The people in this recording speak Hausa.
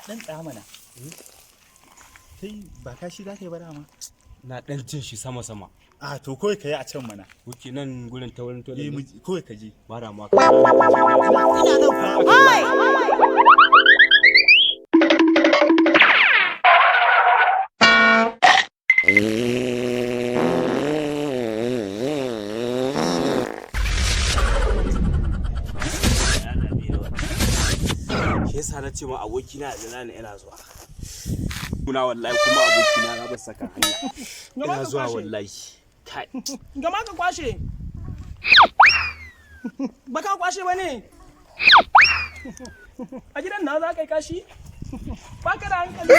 Dan tsaya mana. Kai ba kashi za ka yi ba dama? Na dan jin shi sama sama. A to, kawai ka yi a can mana. Wuce nan gurin ta wurin Eh, toilet. Kawai ka je. Ba da ma. Ina nan fa. Shi yasa na ce ma abokina da nani ina zuwa. Kuna wallahi kuma abokina na bar saka hanya. Gama Ina ka zuwa kwashe. wallahi. Kai. Gama ka kwashe. Ba ka kwashe ba ne? A gidan na za ka yi kashi? Ba ka da hankali.